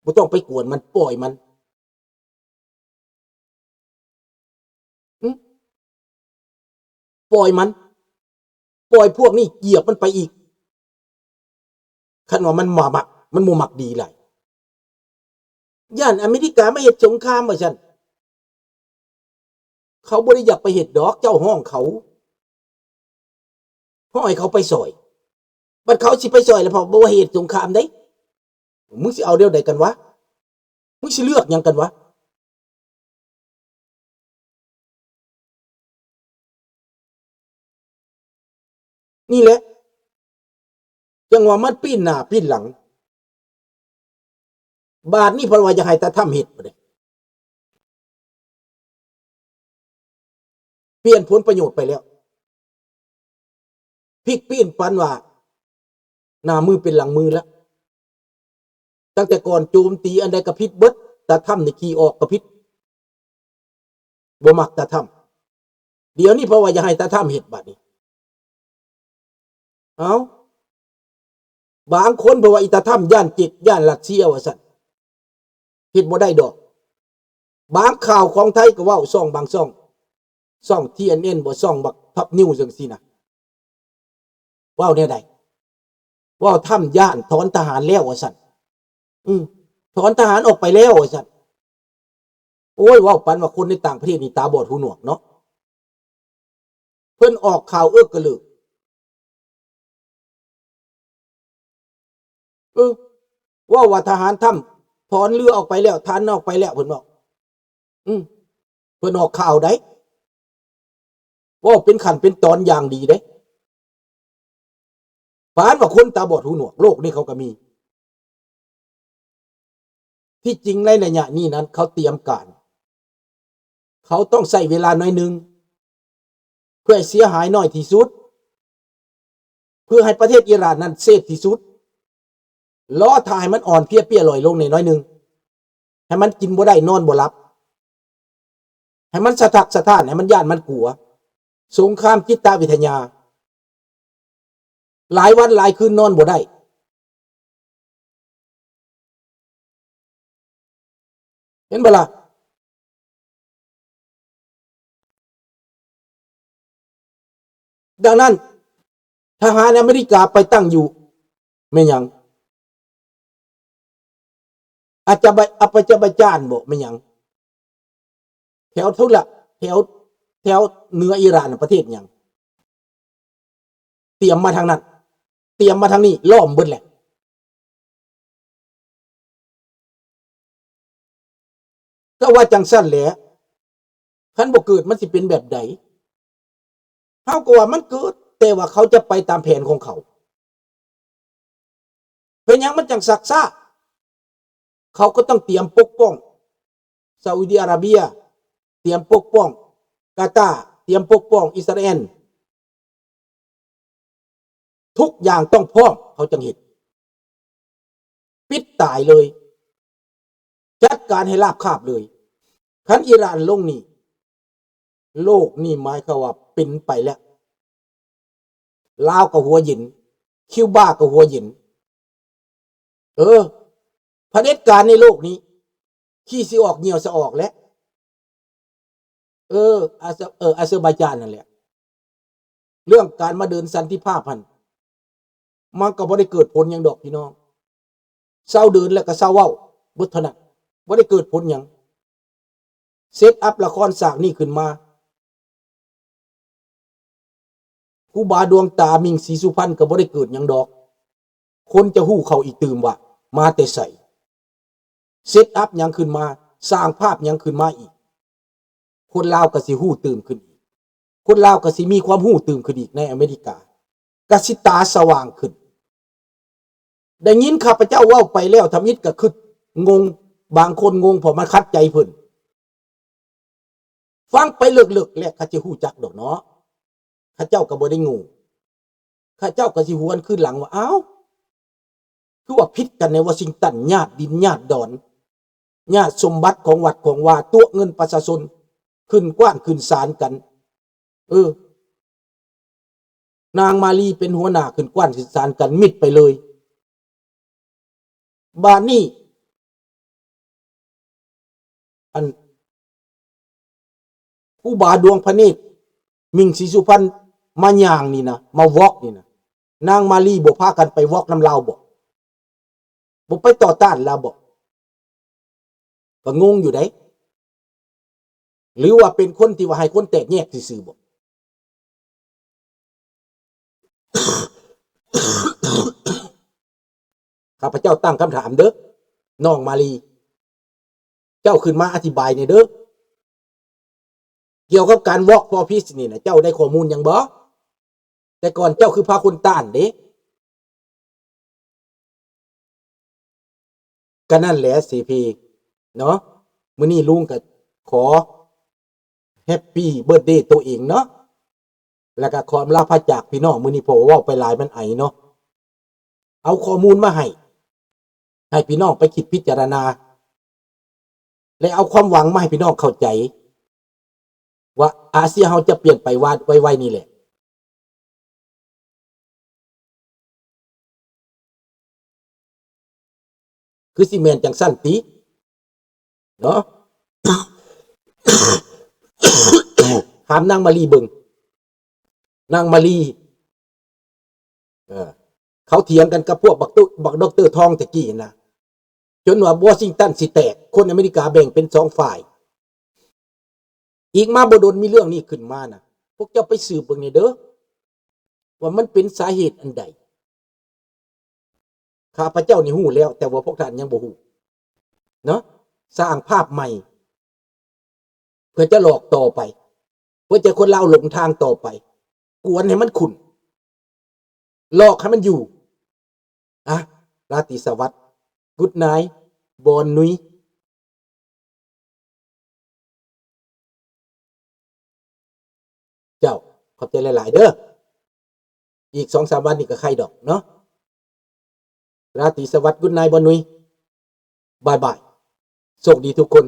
ບໍ່ຕ້ອງໄປກວນມັນ, ປ່ອຍມັນ. ຫຶ? ປ່ອຍມັນ, ປ່ອຍພວກນີ້ກຽບມັນໄປອີກ. ຄັນວ່າມັນບໍ່ມັກ, ມັນບໍ່ມັກດີຫຼາຍ. ຢ້ານອາເມລິກາມາເຮັດສົງຄາມວ່າຊັ້ນ. ເຂົາບໍ່ໄດ້ຢາກໄປເຮັດດອກ, ເຈົ້າຮ້ອງເຂົາ. ຮ້ອງໃຫ້ເຂົາໄປຊ່ອຍ. ບັດເຂົາຊິໄປຊ່ອຍແລ້ວ ເພາະບໍ່ເຮັດສົງຄາມເດ້. ມຶງຊິເອົາແນວໃດກັນວະ? ມຶງຊິເລືອກຫຍັງກັນວະ? ນີ້ແຫຼະ ຈັ່ງວ່າມັນປີ້ນໜ້າປີ້ນຫຼັງ. ບາດນີ້ເພິ່ນວ່າຢາກໃຫ້ຕາທຳເຮັດບັດນີ້. ປ່ຽນຜົນປະໂຫຍດໄປແລ້ວ. ພິກປີ້ນປັນວ່າ ໜ້າມືເປັນຫຼັງມືແລ້ວ. ຕັ້ງແຕ່ກ່ອນໂຈມຕີອັນໃດກໍຜິດເບິດ, ຕາທຳນີ້ຂີ້ອອກກໍຜິດ. ບໍ່ມັກຕາທຳ. ດຽວນີ້ເພິ່ນວ່າຢາກໃຫ້ຕາທຳເຮັດບາດນີ້. ເອົ້າ ບາງຄົນເພິ່ນວ່າອີຕາທຳຢ້ານເຈັກ ຢ້ານຣັດເຊຍວ່າຊັ້ນ. ເຮັດບໍ່ໄດ້ດອກ. ບາງຂ່າວຂອງໄທກໍເວົ້າ, ຊ່ອງບາງຊ່ອງ, ຊ່ອງ ທີເອັນເອັນ ບໍ່, ຊ່ອງບັກ Top News ຈັ່ງຊີ້ນະ. ເວົ້າແນວໃດ? ເວົ້າທຳຢ້ານ, ຖອນທະຫານແລ້ວວ່າຊັ້ນ. ອືມ ຖອນທະຫານອອກໄປແລ້ວວ່າຊັ້ນ. ໂອ້ຍ ເວົ້າປານວ່າຄົນໃນຕ່າງປະເທດນີ້ຕາບອດຫູໜວກເນາະ. ເພິ່ນອອກຂ່າວເອິກກະເລີກ. ເອີ ເວົ້າວ່າທະຫານທຳ ຖອນເຮືອອອກໄປແລ້ວ, ຖານອອກໄປແລ້ວ ເພິ່ນເວົ້າ. ອືມ ເພິ່ນອອກຂ່າວໃດ໋. ເວົ້າເປັນຂັ້ນເປັນຕອນຢ່າງດີເດ້. ປານວ່າຄົນຕາບອດຫູໜວກ ໂລກນີ້ເຂົາກໍມີ. ທີ່ຈິງໃນໄລຍະນີ້ນັ້ນ ເຂົາຕຽມການ, ເຂົາຕ້ອງໃຊ້ເວລາໜ້ອຍໜຶ່ງ ເພື່ອໃຫ້ເສຍຫາຍໜ້ອຍທີ່ສຸດ, ເພື່ອໃຫ້ປະເທດອີຣານນັ້ນເສບທີ່ສຸດ. ລໍຖ້າໃຫ້ມັນອ່ອນເພຍເປຍລອຍລົງແດ່ໜ້ອຍໜຶ່ງ, ໃຫ້ມັນກິນບໍ່ໄດ້ນອນບໍ່ຫຼັບ, ໃຫ້ມັນສະທັກສະທ້ານ, ໃຫ້ມັນຢ້ານມັນກົວ. ສົງຄາມຈິດຕະວິທະຍາ. ຫຼາຍວັນຫຼາຍຄືນນອນບໍ່ໄດ້. ເຫັນບໍ່ລະ? ດັ່ງນັ້ນ ທະຫານອາເມລິກາໄປຕັ້ງຢູ່ ແມ່ນຫຍັງ? ອາຈະບະ ອາປະຈະບາຈານບໍ ແມ່ນຫຍັງ? ແຖວທຸລະ ແຖວ ແຖວເໜືອອີຣານ ປະເທດຫຍັງ? ຕຽມມາທາງນັ້ນ ຕຽມມາທາງນີ້ ລ້ອມເບິດແຫຼະ. ກໍວ່າຈັ່ງຊັ້ນແຫຼະ ຄັນບໍ່ເກີດມັນຊິເປັນແບບໃດ? ເຮົາກໍວ່າມັນເກີດ ແຕ່ວ່າເຂົາຈະໄປຕາມແຜນຂອງເຂົາ. ເປັນຫຍັງມັນຈັ່ງຊັກຊ້າ? ເຂົາກໍຕ້ອງຕຽມປົກປ້ອງຊາອຸດີອາຣາເບຍ, ຕຽມປົກປ້ອງກາຕາ, ຕຽມປົກປ້ອງອິດສະຣາແອນ. ທຸກຢ່າງຕ້ອງພ້ອມ ເຂົາຈັ່ງເຮັດ. ປິດຕາຍເລີຍ, ຈັດການໃຫ້ລາບຄາບເລີຍ. ຄັນອີຣານລົງນີ້ ໂລກນີ້ໝາຍຄວາມວ່າເປັນໄປແລ້ວ. ລາວກໍຫົວເຢັນ, ຄິວບາກໍຫົວເຢັນ. ເອີ ຜະເດັດການໃນໂລກນີ້ ຂີ້ຊິອອກ ຍ່ຽວສະອອກແຫຼະ. ເອີ ອາເຊີ ເອີ ອາເຊີບາຈານນັ້ນແຫຼະ. ເລື່ອງການມາເດີນສັນຕິພາບຫັ້ນ ມັນກໍບໍ່ໄດ້ເກີດຜົນຫຍັງດອກພີ່ນ້ອງ. ເຊົາເດີນແລ້ວກໍເຊົາເວົ້າເບິດເທົ່ານັ້ນ, ບໍ່ໄດ້ເກີດຜົນຫຍັງ. ເຊັດອັບລະຄອນສາກນີ້ຂຶ້ນມາ ຄູບາດວງຕາ ມິ້ງ ສີສຸພັນ ກໍບໍ່ໄດ້ເກີດຫຍັງດອກ. ຄົນຈະຮູ້ເຂົ້າອີກຕື່ມວ່າມາແຕ່ໃສ, ເຊັດອັບຫຍັງຂຶ້ນມາ, ສ້າງພາບຫຍັງຂຶ້ນມາອີກ. ຄົນລາວກໍຊິຮູ້ຕື່ມຂຶ້ນອີກ, ຄົນລາວກໍຊິມີຄວາມຮູ້ຕື່ມຂຶ້ນອີກໃນອາເມລິກາ, ກໍຊິຕາສະຫວ່າງຂຶ້ນ. ໄດ້ຍິນຂ້າພະເຈົ້າເວົ້າໄປແລ້ວ ທຳອິດກໍຄຶດງົງ, ບາງຄົນງົງເພາະມັນຂັດໃຈເພິ່ນ. ຟັງໄປເລິກໆ ແລ້ວເຂົາຈະຮູ້ຈັກດອກເນາະ. ເຂົາເຈົ້າກໍບໍ່ໄດ້ໂງ່, ເຂົາເຈົ້າກໍຊິຫວນຄືນຫຼັງວ່າ ອ້າວ ຄືວ່າຜິດກັນໃນວໍຊິງຕັນ, ຍາດດິນຍາດດອນ, ຍາດສົມບັດຂອງວັດຂອງວາ, ຕົວະເງິນປະຊາຊົນ, ຂຶ້ນກວານຂຶ້ນສານກັນ. ເອີ ນາງມາລີເປັນຫົວໜ້າຂຶ້ນກວານຂຶ້ນສານກັນ ມິດໄປເລີຍ. ບາດນີ້ ອັນ ຄູບາດວງພະເນດ ມິ່ງ ສີສຸພັນ ມາຍ່າງນີ້ນະ ມາວອກນີ້ນະ ນາງມາລີບໍ່ພາກັນໄປວອກນຳລາວບໍ? ບໍ່ໄປຕໍ່ຕ້ານລາວບໍ? ກໍງົງຢູ່ເດ້ ຫຼືວ່າເປັນຄົນທີ່ວ່າໃຫ້ຄົນແຕກແຍກຊື່ໆບໍ? ຂ້າພະເຈົ້າຕັ້ງຄຳຖາມເດີ້ ນ້ອງມາລີ ເຈົ້າຂຶ້ນມາອະທິບາຍແດ່ເດີ້ ກ່ຽວກັບການ Walk for Peace ນີ້ນະ ເຈົ້າໄດ້ຂໍ້ມູນຫຍັງບໍ່? ແຕ່ກ່ອນເຈົ້າຄືພາຄົນຕ້ານເດ້. ກໍນັ້ນແຫຼະ ຊີພີ ເນາະ ມື້ນີ້ລຸງກໍຂໍ Happy Birthday ໂຕເອງເນາະ ແລ້ວກໍຂໍອຳລາພາຈາກພີ່ນ້ອງ ມື້ນີ້ເພາະວ່າເວົ້າໄປຫຼາຍມັນໄອເນາະ ເອົາຂໍ້ມູນມາໃຫ້ ໃຫ້ພີ່ນ້ອງໄປຄິດພິຈາລະນາ ແລະ ເອົາຄວາມຫວັງມາໃຫ້ພີ່ນ້ອງເຂົ້າໃຈ ວ່າອາເຊຍເຮົາຈະປ່ຽນໄປວ່າໄວໆນີ້ແຫຼະ ຄືຊິແມ່ນຈັ່ງຊັ້ນຕິ ເນາະ ຖາມນາງມາລີເບິ່ງ ນາງມາລີ ເອີ ເຂົາຖຽງກັນກັບພວກບັກຕຸ ບັກດັອກເຕີທອງແຕ່ກີ້ນະ ຈົນວ່າວໍຊິງຕັນຊິແຕກ ຄົນອາເມລິກາແບ່ງເປັນສອງຝ່າຍ. ອີກມາບໍ່ດົນມີເລື່ອງນີ້ຂຶ້ນມານະ ພວກເຈົ້າໄປສືບເບິ່ງແດ່ເດີ້ ວ່າມັນເປັນສາເຫດອັນໃດ? ຂ້າພະເຈົ້ານີ້ຮູ້ແລ້ວ ແຕ່ວ່າພວກທ່ານຍັງບໍ່ຮູ້ເນາະ ສ້າງພາບໃໝ່ ເພື່ອຈະຫຼອກຕໍ່ໄປ ເພື່ອຈະໃຫ້ຄົນລາວຫຼົງທາງຕໍ່ໄປ ກວນໃຫ້ມັນຂຸ້ນ ຫຼອກໃຫ້ມັນຢູ່. ອາ ລາຕີສະຫວັດ Good night ບອນນຸຍ. ເຈົ້າ ຂອບໃຈຫຼາຍໆເດີ້ ອີກສອງສາມວັນນີ້ກໍໄຄດອກເນາະ. ລາຕີສະຫວັດ Good night ບອນນຸຍ ບາຍບາຍ ໂຊກດີທຸກຄົນ.